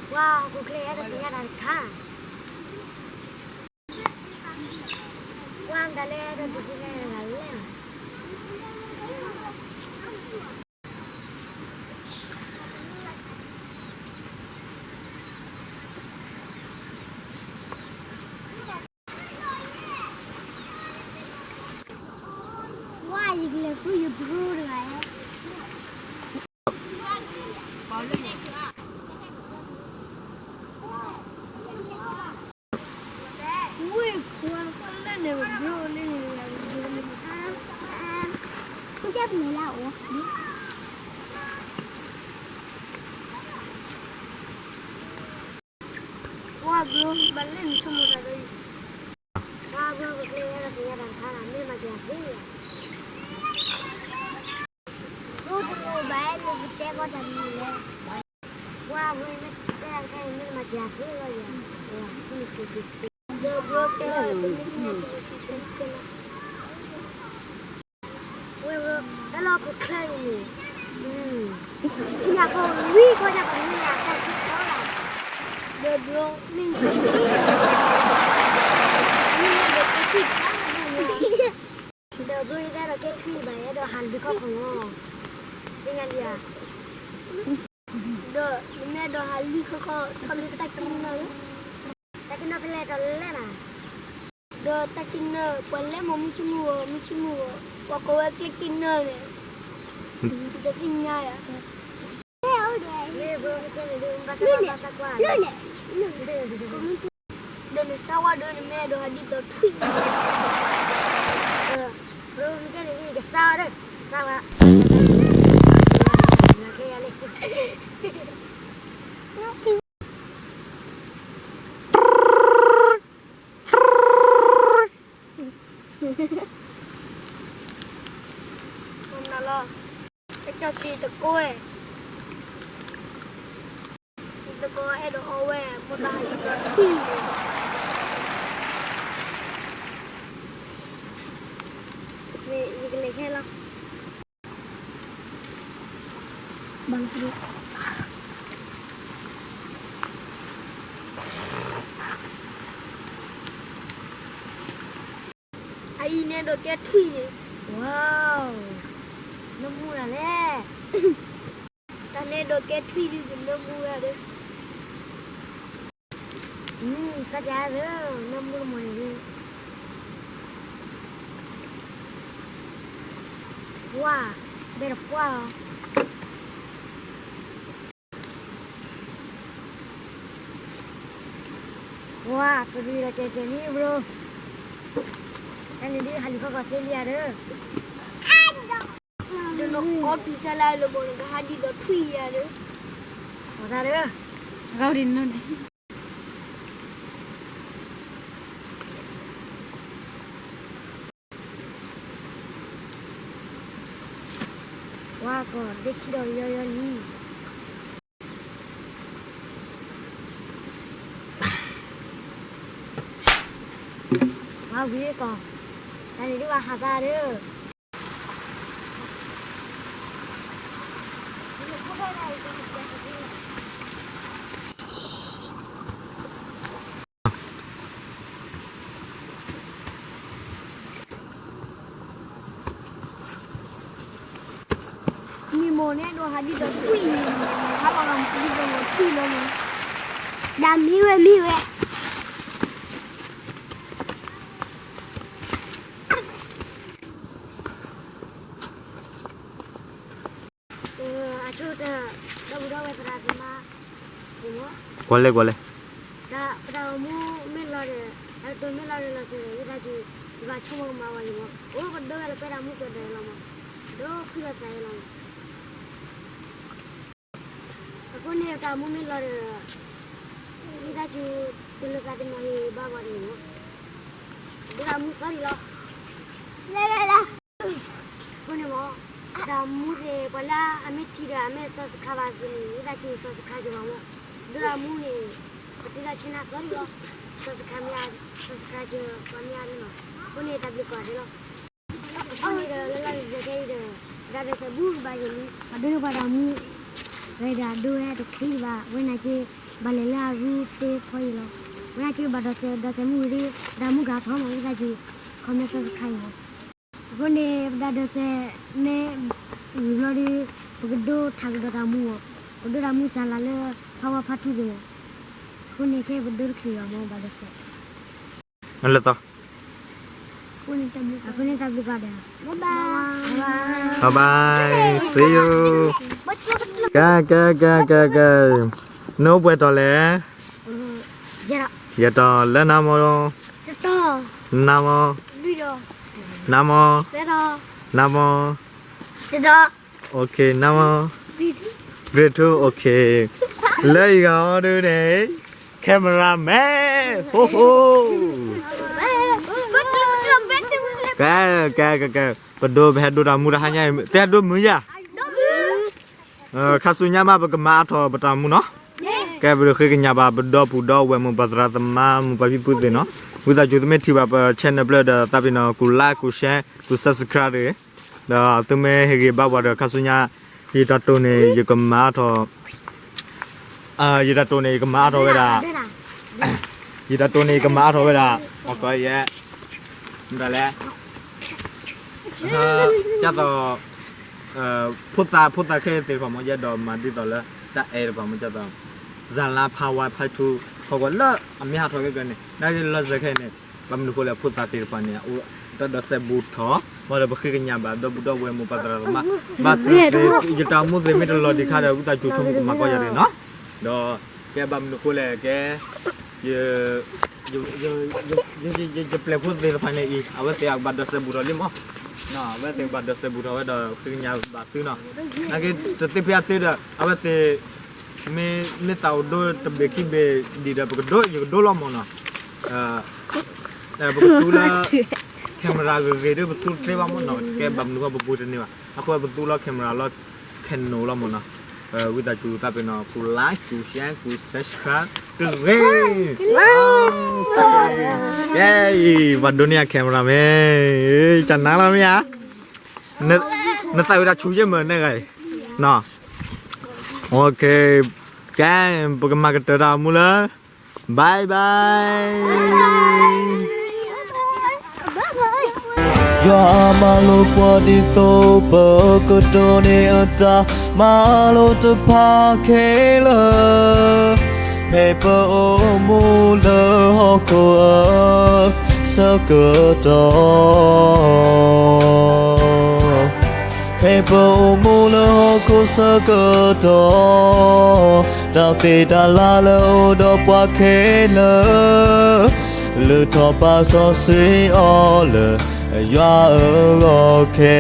ပှၤဟီၣ်ခိၣ်ချၢအဲၣ်ဒိးသ့ၣ်ညါတၢ်တခါ, ပှၤမတၤလဲၣ်အဲၣ်ဒိးဒုးသ့ၣ်ညါတၢ်လဲၣ်. ဝါ ယကလဲၤဃုယဘျိတဂၤဧါ. ဝ့ၢ်ခွါလၢန့ၣ် ဘျိလံန့ၣ် ဘျိလံန့ၣ် ပှၤဘျိ ဘၣ်လဲၣ်နဆိကမိၣ်တၢ်ဒီးအံၤ, ပှၤဘျိကကျဲဒီးသ့ၣ်ညါတၢ်တခါလၢ မ့ၢ်မၤက့ၤအသ့ဧါ. ဘျိတလိၣ်ဘၣ် နကတဲကီးတၢ်မနုၤလဲၣ်. ပှၤဘျိမ့ၢ်တဲတၢ်တခါအံၤ မ့ၢ်မၤက့ၤအသ့လီၤယၤ, ဒီးဘျိတဲလီၤ တမ့ၢ်ညါတမ့ၢ်စံးဆၢကဲလီၤ. ဝဲဘျိ တၢ်လီၢ်ပူၤချၢအံၤန့ၣ်, ထံညါခီဝံၤခီညါပှၤမ့ၢ်ညါတၢ်ထံကီလီၤ. ဒီးဘျိ မ့ၢ်, မ့ၢ်ညါဒီးကဲထွံၣ်, ဒီးဘျိ ယတအဲၣ်ဒိးကဲထွံၣ်ဘၣ် ယအဲၣ်ဒိးဟးလံခီခီလီၤ. သ့ၣ်ညါလံဧါ. ဒီးနမ့ၢ်အဲၣ်ဒိးဟးလံခီခီ ထီၣ်လံတၢ်ကံၣ်နၢ်လၢ တၢ်ကံၣ်နၢ်ဖဲလဲၣ်တၢ်လဲၣ်နၤ. ဒီးတၢ်ကံၣ်နၢ် ပှၤလဲၤမၤမုၢ်ဆ့မုၢ်ဂီၤ မုၢ်ဆ့မုၢ်ဂီၤ ပှၤကိးဝဲကျဲကံၣ်နၢ်န့ၣ်, တသ့ၣ်ညါယၤ. မ့ၢ်ဘျိမ့ၢ်ကဲန့ၣ်ဒုး ဘၣ်ဆၣ်ဘၣ်ဆၣ်ကွၢ်, ဒီးနစါဝါဒီးနမ့ၢ်အဲၣ်ဒိးဟးဒ်သိးထွံၣ်, ဘျိမ့ၢ်ကဲန့ၣ်ဒုး ယကစါဝါဒီး စါဝါ နကဲယၤလံ. ကၠီၣ်တံၤသကိး, တံၤသကိးအဲၣ်ဒိးအီဝဲ မိၢ်တၢ်ဟးဒ်သိးထွံၣ်န့ၣ်, ယကလဲၤခဲလီၤ. အအံၤန့ၣ်အဲၣ်ဒိးကဲထွံၣ်န့ၣ်, ဝါ, နၢမူဒၣ်လဲၣ်. တၢ်န့ၣ်အဲၣ်ဒိးကဲထွံၣ်ဒုး ကနၢမူဒၣ်ဒီး, စၢ်ကၤဒီး နၢမူတမီၢ်န့ၣ်ဒုး, ဝါ, ဘဲတပှၢ်လီၤ. ဝါ, ပဒုးဒီးကဲကဲန့ၣ်ဘျိ, တၢ်န့ၣ်ဒုးဟးလံခီခီသ့လံဧါဒီး, ဒီးနအီတုၤဆါလၢလၢမီၢ် နကဟးဒ်သိးထွံၣ်ယၤဒီး, အီၣ်တၢ်ဒီး, ဂီၤဒ်နန့ၣ် ဝါကီၢ် ဒ့ခံဒီးယီယီလံ, ဝါဝံၤကီၢ်, တၢ်န့ၣ်ဒုးဝဲဟးသါဒီး မ့ၢ်မိၢ်န့ၣ် ဒိးဟးဒ်သိးထွံၣ်န့ၣ်, ဟးလီၤဂာ်မူဒ်သိးလီၤထွံၣ်လီၤန့ၣ်, ဒၣ်မံဝဲမံဝဲ အဆိကတၢၢ် ဒီပုၢ်ဒီဝဲၢ်သရၣ်သမါ, ကွၢ်လဲၣ်ကွၢ်လဲၣ်, တၢ်ပတၢ်အိၣ်မူမ့ၢ်လီၤဒီး, တၢ်ကတိၤမ့ၢ်လီၤဒီးလီၤစဲၤ ဝံသးစူၤ, ယဘၣ်ဆိကမိၣ်ကမၣ်ဝဲအံၤမး, အိၣ်ကဒိဝဲလၢပှဲၤတၢ်မူကီၢ်ဒဲးလီၤမး, ဒီးဖှံလီၤသးအံၤလီၤမး. အဃိန့ၣ် ပတၢ်အိၣ်မူမ့ၢ်လီၤဒီး, ဝံသးစူၤ တလိာ်သးတနီၤအံၤဘၣ်ဘၣ်ဒံးမး, ဒိတၢ်မူသီဒံးလီၤ. အဃိန့ၣ်မး, တၢ်မူသ့ၣ် ပှၤလၢအမ့ၢ်ထံၣ်ဒီးအမ့ၢ် subscribe ဘၣ်သ့ၣ်န့ၣ် ဝံသးစူၤ subscribe က့ၤဘၣ်မး, ဒိတၢ်မူန့ၣ်, ပတုၤလၢ channel သီဒံးလီၤ, subscribe မ့ၢ်, subscribe က့ၤပှၤမ့ၢ်အါဒံးမး, အဃိန့ၣ် တၢ်ဘျုးကိးဂၤဒဲးလီၤ. အဃိန့ၣ်ဒီး လၢလီၢ်လံၤစဲခဲအံၤဒီး, တၢ်ဒဲးစဲးဘူးကဘၣ်ယိၣ်လံ, ပှၤဒိးန့ၢ်ပှၤတၢ်မူ, ဝဲဒၣ်ဒိဝဲတချံဘၣ်, ဝဲနာ်က့ ဘၣ်လဲၤလၢအရူတ့ဖီအံၤလီၤ. ဝဲနာ်က့ဘၣ်ဒိးစဲး ဒိးစဲးမူဂ့ၤဒီး တၢ်မူဂ့ၤထီၣ်မး ဝံသးစူၤ comment subscribe မး. အဃိန့ၣ် ပတၢ်ဒိးစဲးမ့ၢ်ဂ့ၤဘျီဒီး ပကဒိထးကဒီးတၢ်မူအီၤ, ပဒိတၢ်မူစှၤလၢ ဖးဝါဖးထူသ့ၣ်မး. အဃိန့ၣ် ခဲပဒိတချုးအီၤမး ဘၣ်ဒိးစဲး လၢသီ အဃိန့ၣ် တၢ်ဘျုးကဒီး bye bye, bye bye, see you. ကဲ ကဲ ကဲ ကဲ ကဲ, နအိၣ်ပှဲၤတီၤလဲၣ်. ယဲၢ်တီၤလၢနမီၤ, နမီၤ, နမီၤ, နမီၤ, နမီၤ, နမီၤ, grade two, okay. လၢအံၤဂၤအီၤဒုန့ၣ် camera man, ဟိဟိ, ကဲ ကဲ ကဲ ကဲ, ပဒိ ပဟဲဒိတၢ်မူတဟါညါအံၤ တဲဒိမုာ်ယၤ ခါဆူညါမး ပကမၤအါထီၣ်ပတၢ်မူနီၤ. ကဲ ပဃ့ကညးဘၣ် ပဒီပုၢ်ဒီဝဲၢ် မိၢ်ပၢ်သရၣ်သမါ မိၢ်ပၢ်ဖံဖုသ့ၣ်နီၤ. ဝံသးစူၤ သုမ့ၢ်ထံၣ်ဘၣ်ပ channel ဘျီဒီး သးပ့ၤနီၣ် ကိး like ကိး share ကိး subscribe တဂ့ၤ. ဒီးသုမ့ၢ်ဟ့ၣ်ဂံၢ်ဘါပှၤဒီး ခါဆူညါ ယတၢ်တိၢ်န့ၣ် ယကမၤအါထီၣ် ယတၢ်တိၢ်န့ၣ် ယကမၤအါထီၣ်ဝဲဒၣ် ယတၢ်တိၢ်န့ၣ် ယကမၤအါထီၣ်ဝဲဒၣ် အကီယဲ မတၤလဲၣ် ဒ်သိး ဖိသၣ် ဖိသၣ်ခဲအံၤသ့ၣ်တဖၣ်မ့ၢ် ယအဲၣ်ဒိးမၤဒ်သိးလၢ တၢ်အဲၣ်တဖၣ်မ့ၢ် ဒ်သိး စၤလါဖးဝါဖးထူ ဟီၣ်ကဝီၤလၢအမ့ၢ်ဟးထီၣ်ကဲကဲန့ၣ် နာ်က့လီၤစဲၤခဲအံၤန့ၣ် ဘၣ်မနုၤဃိလဲၣ် ဖိသၣ်သ့ၣ်တဖၣ်န့ၣ် အအိၣ်တၢ်ဒိးစဲးဘူးထီၣ် ဘၣ်ဒီးပဃ့ကညးဘၣ် ဒီပုၢ်ဒီဝဲၢ် မိၢ်ပၢ်သရၣ်သမါ ဘၣ်သ့ၣ်သ့ၣ် ယတၢ်အိၣ်မူသ့ၣ်မ့ၢ်တလီၤဒံးခါဒီး ဝံသးစူၤဆိကမိၣ်ကမၤကီယၤတဂ့ၤနီၤ. ဒီး ကဲဘၣ်မနုၤဃိလဲၣ် ကဲ ယပျဲၢ်ဖိသ့ၣ်တဖၣ်န့ၣ်အံၤ အဝဲသ့ၣ်ကဘၣ်ဒိးစဲးဘူးထီၣ်လံမး, အဝဲသ့ၣ်ကဘၣ်ဒိးစဲးဘူးထီၣ်ဝဲဒီး ဃ့ကညးဘၣ်သုနီၤ. နာ်က့ တသ့ဖဲအသ့ဒီး အဝဲသ့ၣ် မ့ၢ် မ့ၢ်သးအိၣ်ဒိတဘ့ၣ်ခံဘ့ၣ်ဒံးဒီး ပကဒိ ယကဒိလီၤမးနီၤ. ပကသူလၢ camera ဂ့ၤဂ့ၤဒီး ပသူတသ့ဘၣ်မးနီၤ. ကဲဘၣ်မနုၤဃိပဘူးတန့ၢ်ဘၣ်. အဃိပသူလၢ camera လၢ Canon လီၤမးနီၤ. ဝံသးစူၤသးပ့ၤနီၣ် ကိး like ကိး share ကိး subscribe တဂ့ၤ. ကဲအံၤ ပှၤဒိးန့ၢ်ယၤ camera မ့ၢ် ကနၣ်လီၤမ့ၢ်ဧါ. နသးဝံၣ်တၢ်ဆူးယဲၢ်မ့ၢ်နဲဂၤအံၤ နီၤ. Okay, ကဲ ပကမၤကတၢၢ်တၢ်အိၣ်မူလၢ bye bye. ယွၤမၤလိာ်ပှၤဒ်သိး ပကဒိးန့ၢ်အတၢ်မၤလိာ်တဖၣ်ခဲလၢာ်, ဖဲပအိၣ်မူလၢဟီၣ်ခိၣ်အဆၢကတီၢ် ဖဲပအိၣ်မူလၢဟီၣ်ခိၣ်ဆၢကတီၢ်, တၢ်သ့တၢ်လၢ်လၢအအိၣ်ဒီးပှၤခဲလၢာ်, လုၢ်ထီၣ်ပာ်စီဆှံအီၤလၢယွၤအဂီၢ်ခဲ